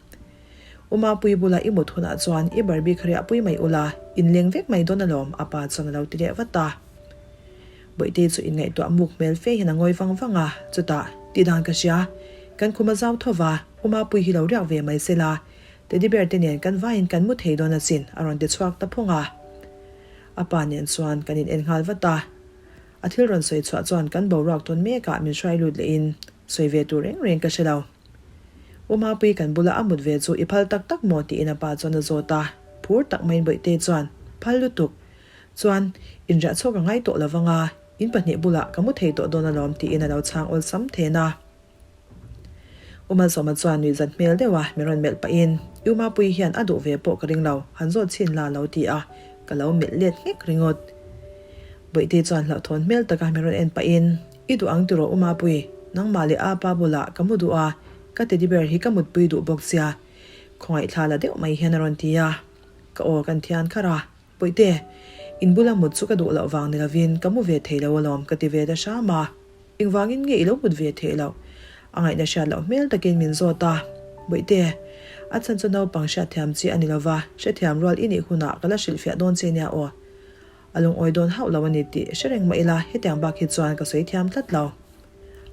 U Mapui bula i mut hunah chuan i Barbie kha riahpui mai ula, in leng vek mai dawn alawm, a pa chuan a lo ti leh vat a. Bawihtei chu inngaihtuah muk hmel fe hian a ngawi vang vang a, chutah, Tihdan ka hria, kan khum a zau tho va, U Mapui hi lo riak ve mai sela, Teddy bear te nen kan vaiin kan mu thei dawn asin, a rawn ti chhuak ta phung a. A pa nen chuan kan in en nghal vat a. A thil rawn sawi chhuah chuan kan boruak tawn mekah min hruai lut lehin sawi ve tur reng reng ka hre lo. U Mapui kan bula a mut ve chu i phal tak tak maw tiin a pa chuan a zawt a, phur tak maiin Bawihtei chuan, Phal lutuk. Chuan, inriah chhuak a ngai tawh lo vang a, in pahnih bulah ka mu thei tawh dawn alawm tiin a lo chhang awlsam then a. U Malsawma chuan nuihzat hmel deuh a min rawn melh pahin, U Mapui hian a duh ve pawh ka ring lo, han zawt chhin la lo ti a, ka lo melh let nghek ringawt. Bawihtei chuan hlauhthawn hmel taka min rawn en pahin, I duh ang tiraw U Mapui, nangmah leh Apa bulah ka mu duh a, ka teddy bear hi ka mutpui duh bawk sia, khawngaih thla la deuh mai hian a rawn ti a, ka aw kan thian kharh a, Bawihte, in bula mut chu ka duh loh vang ni lovin ka mu ve thei lo alawm ka ti ve ta hram a. Engvangin nge i lo mut ve theih loh? A ngaihna hriat loh hmel takin min zawt a. Bawihte, a chhan chu naupang hriatthiam chi a ni lova, hrethiam rual i nih hunah ka la hrilhfiah dawn che nia aw. A lungawi dawn hauh lo a ni tih hre reng mah ila hetiang bak hi chuan ka sawi thiam tlat lo.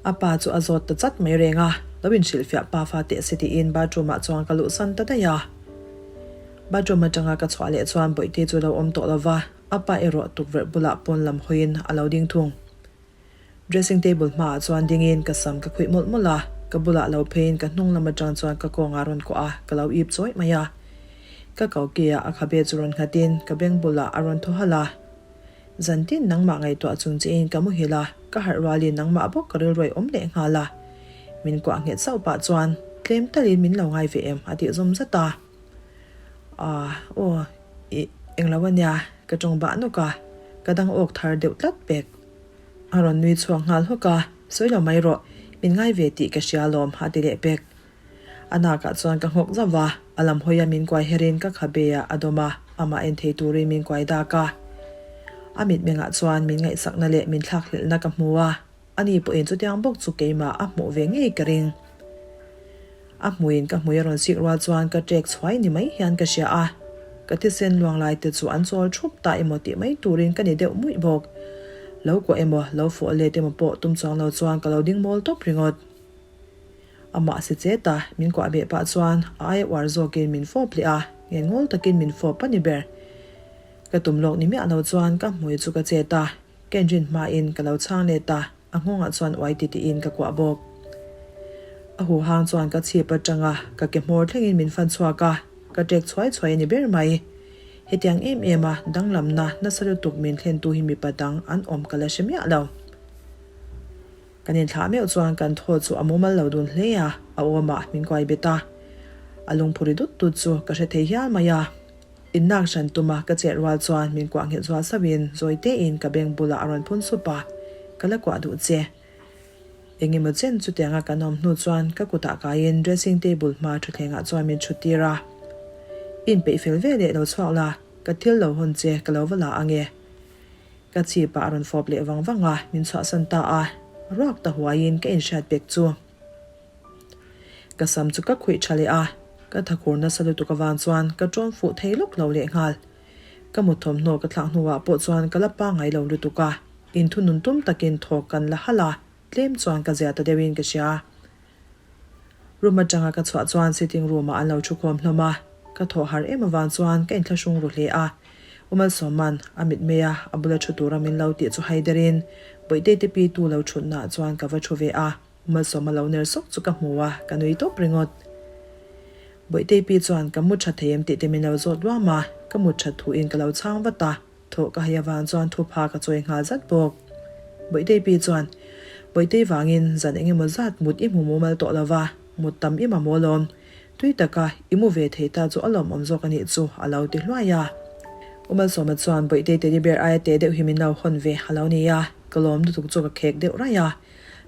A pa chu a zawt ta chat mai reng a, lo inhrilhfiah pa fa teh se tiin bathroom ah chuan ka luhsan ta daih a. Bathroom atanga ka chhuah leh chuan Bawihte chu lo awm tawh lova, a pa erawh tukverh bulah pawn lam hawiin a lo ding thung. Dressing table hmaah chuan dingin ka sam ka khuih mawlh mawlh a, ka bulah lo pheiin ka hnung lam atang chuan ka kawngah rawn kuah a, ka lo ip chawih mai a. Ka ko ke ah a khabe chu rawn nghatin ka beng bulah a rawn thaw halh a. Zantin nangmah ngaihtuah chung chiin ka muhil a, ka harh rualin nangmah bawk ka rilruai awm leh nghal a. Min kuah nghet sauh pah chuan tlem talin min lo ngai ve em a tih zawm zat a. Aah aw ih englo ania ka tawng bah nawk a, ka dang awk thar deuh tlat pek. A rawn nui chhuak nghal hawk a, Sawi lo mai rawh, min ngai ve tih ka hria alawm a ti leh pek. A nakah chuan ka nghawk zauh va, a lam hawia min kuai herin ka khabe ah a dawm a, amah en thei turin min kuai dak a. A mitmengah chuan min ngaihsakna leh min thlakhlelhna ka hmu a, ani pawhin chutiang bawk chu keimah a hmuh ve ngei ka ring. A hmuiin ka hmui a rawn sik rual chuan ka ṭek chhuai ni mai hian ka hria a, ka thisen luang lai te chu an chawl ṭhup ta emaw tih mai turin ka ni deuh muih bawk. Lo kuah emaw, lo fawh let emaw pawh tum chuang lo chuan ka lo ding mawl tawp ringawt. Amah si chet a, min kuah beh pah chuan a aia uar zawkin min fawp leh a, ngen ngawl takin min fawp a ni ber. Ka tum lawk ni miah lo chuan ka hmui chu ka chet a, ka inrin hmain ka lo chhang let a. A nghawngah chuan uai ti tiin ka kuah bawk. A huhang chuan ka chhip atanga ka ke hmawr thlengin min fan chhuak a, ka ṭek chhuai chhuai a ni ber mai. Hetiang em em a danglamna nasa lutuk min thlentu hi mipa dang an awm ka la hre miah lo. Kan inthlah meuh chuan kan thaw chu a mumal lo dun hle a, a awmah min kuai bet a. A lungphu ri dut dut chu ka hre thei hial mai a. Innak hran tuma ka chet rual chuan min kuah nghet zual sauhin zawi tein ka beng bulah a rawn phun sup a, Ka la kuah duh che. Engemaw chen chutianga kan awm hnu chuan ka kutah kaiin dressing table hma thutthlengah chuan min thut tir a. I inpeih fel ve leh lo chhuak la, ka thil lo hawn che ka lo va la ang e. Ka chhipah a rawn fawp leh vang vang a, min chhuahsan ta a, ruak ta huaiin ka inhriat pek chu. Ka sam chu ka khuih tha leh a, ka thakhur nasa lutuk avang chuan ka ṭawn fuh thei lawk lo lehnghal. Ka mut thawmhnaw ka thlak hnuah pawh chuan ka la pangngai lo lutuk a, inthunun tum takin thawk kan la halh a, tlem chuan ka zia ta deuhin ka hria. Room atanga ka chhuah chuan sitting room ah an lo thu khawm hlawm a, ka thawh har em avang chuan ka inthlahrung ru hle a. U Malsawman a mitmei a, a bula thu tura min lo tih chu haiderin Bawihtei te pi tu lo thutnaah chuan ka va thu ve a. Malsawma lo ner sawk chu ka hmu a, ka nui tawp ringawt. Bawihtei pi chuan ka mu tha thei em tih te min lo zawt luam a, ka mut that thu in ka lo chhang vat a, thawh ka hei avang chuan thupha ka chawi nghal zat bawk. Bawihtei pi chuan, Bawihtei vangin zan eng emaw zat mut i hmu mumal tawh lo va, mut tam i mamawh alawm. Tui taka i mu ve thei ta chu a lawmawm zawk a nih chu a lo ti hluai a. U Malsawma chuan Bawihtei teddy bear aia teh deuh hi min lo hawn ve a lo ni a, ka lawm lutuk chu ka khek deuh raih a.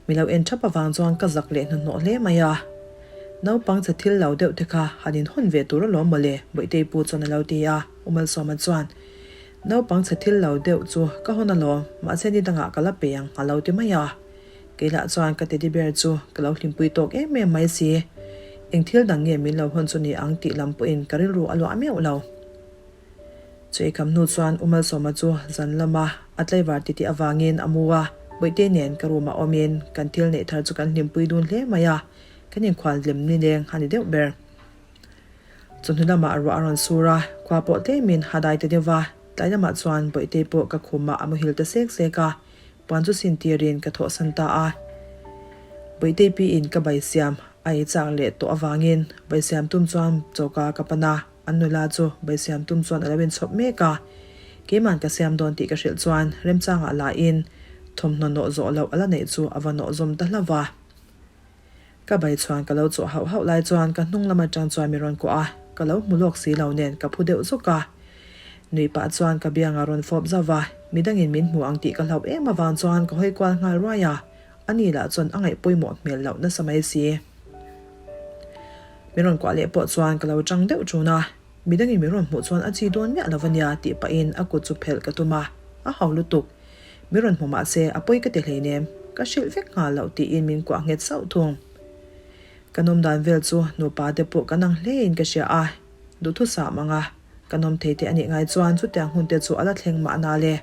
Mi lo en thap avang chuan ka zak leh hnuhnawh hle mai a. Naupang che thil lo deuh te kha han inhawn ve tur alawm mawle, Bawihtei pu chuan a lo ti a, U Malsawma chuan, Naupang che thil lo deuh chu ka hawn alawm, mahse ni dangah ka la pe ang a lo ti mai a. Kei lah chuan ka teddy bear chu ka lo hlimpui tawk em em mai si. Eng thil dang nge min lo hawn chu ni ang tih lam pawhin ka rilru a luah meuh lo. Chu eikham hnu chuan U Malsawma chu zan lama a tlaivar titih avangin a mu a, Bawihtei nen ka room ah awmin kan thil neih thar chu kan hlimpui dun hle mai a, kan inkhual lem nileng a ni deuh ber. Chawhnu lamah ruah a rawn sur a, khua pawh tlemin a dai ta deuh va, tlai lamah chuan Bawihtei pawh ka khumah a muhil ta sek sek a, puan chu sin tirin ka thawhsan ta a. Bawihtei piin ka bai siam a ei chak leh tawh avangin bai siam tum chuan choka ka pan a. An nula chu bai siam tum chuan a lo inchhawp mek a, keiman ka siam dawn tih ka hrilh chuan remchangah lahin thawmhnaw nawh zawh loh a la neih chu a va nawh zawm ta hlauh va. Ka bai chhuan ka lo chawh hauh hauh lai chuan ka hnung lam atang chuan mi rawn kuah a, ka lo hmu lawk si lo nen ka phu deuh zuk a. Nui pah chuan ka biangah rawn fawp zauh va, midangin min hmu ang tih ka hlauh em avang chuan ka hawi kual nghal ruai a, ani lah chuan a ngaih pawimawh hmel loh nasa mai si. Min rawn kuah leh pawh chuan ka lo chang deuh ṭun a, midangin min rawn hmuh chuan a chi dawn miah lo a nia tih pahin a kut chu phelh ka tum a, a hau lutuk. Min rawn hmu mahse a pawi ka ti hleinem, ka hrilh vek nghal loh tiin min kuah nghet sauh thung. Ka nawm dan vel chu nupa te pawh ka nang hlein ka hria a, duhthusam anga ka nawm thei te a nih ngai chuan chutiang hun te chu a la thleng mahna le.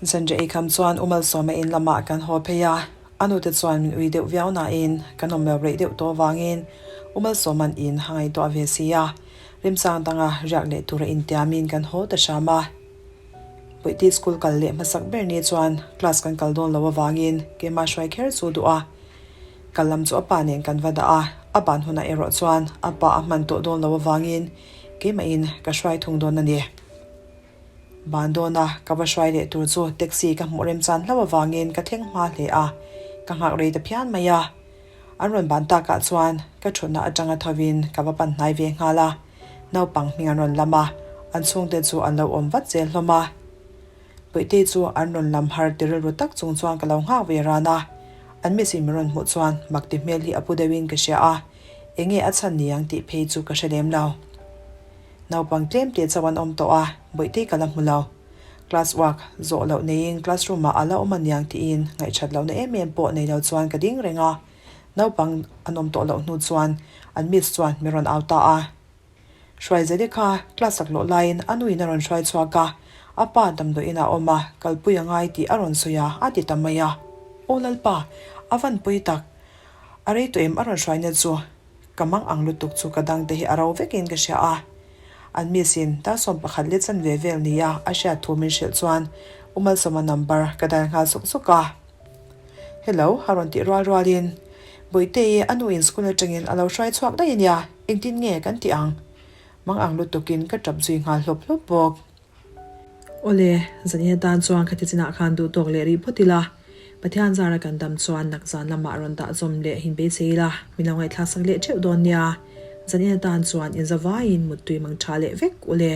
Zanriah eikham chuan U Malsawma in lamah kan haw phei a, a nute chuan min ui deuh viau nain kan awm lo reih deuh tawh avangin U Malsawma'n in a ngaihtuah ve si a, remchang danga riak leh tura intiamin kan haw ta hram a. Puihti school kal leh hmasak ber ni chuan class kan kal dawn lo avangin keimah hruai kher chu duh a, kal lam chu a pa nen kan va dah a, a ban hunah erawh chuan a pa a hman tawh dawn lo avangin keimahin ka hruai thung dawn a ni. Ban dawna ka va hruai leh tur chu taxi ka hmuh remchan hlauh avangin ka thleng hma hle a, ka nghak rei ta phian mai a. An rawn ban takah chuan ka thutna atanga thovin ka va pan hnai ve nghal a, naupang hming an rawn lam a, an chhungte chu an lo awm vat zel hlawm a. Bawihtei chu an rawn lam har ti rilru tak chung chuan ka lo nghak ve ran a, an misin min rawn hmuh chuan mak ti hmel hi a pu deuhin ka hria a, enge a chhan ni ang tih phei chu ka hre lem lo. Naupang tlem te chauh an awm tawh a, Bawihtei ka la hmu lo. Class work zawh loh neiin classroom ah a la awm aniang tiin ngaihṭhat lohna em em pawh nei lo chuan ka ding reng a, naupang an awm tawh loh hnu chuan an miss chuan min rawn au ta a. Hruaizeli kha class lak loh laiin a nuin a rawn hruai chhuak a, a pa damdawiin ah a awm a, kalpui a ngai tih a rawn sawi a, a ti ta mai a. Aw Lalpa, a van pui tak! A rei tawh em a rawn hruaina chu? Ka mang ang lutuk chu ka dangte hi a ro vekin ka hria a. An miss in 11 let chanve vel nia a hriat thu min hrilh chuan U Malsawma number ka dial nghal suk suk a. Hello a rawn tih rual rualin Bawihtei a nu in school atangin a lo hruai chhuak daih a nia, engtin nge kan tih ang? Mang ang lutukin ka tap zui nghal hlawp hlawp bawk. Awle, zanin atan chuan khati chinah khan duh tawk leh rih phawt ila, Pathian zara kan dam chuan nak zan lamah rawn dah zawm leh hin beisei ila, min lo ngaihthlak sak leh theuh dawn nia. Zanin atan chuan inzavaiin muttui mang tha leh vek ule.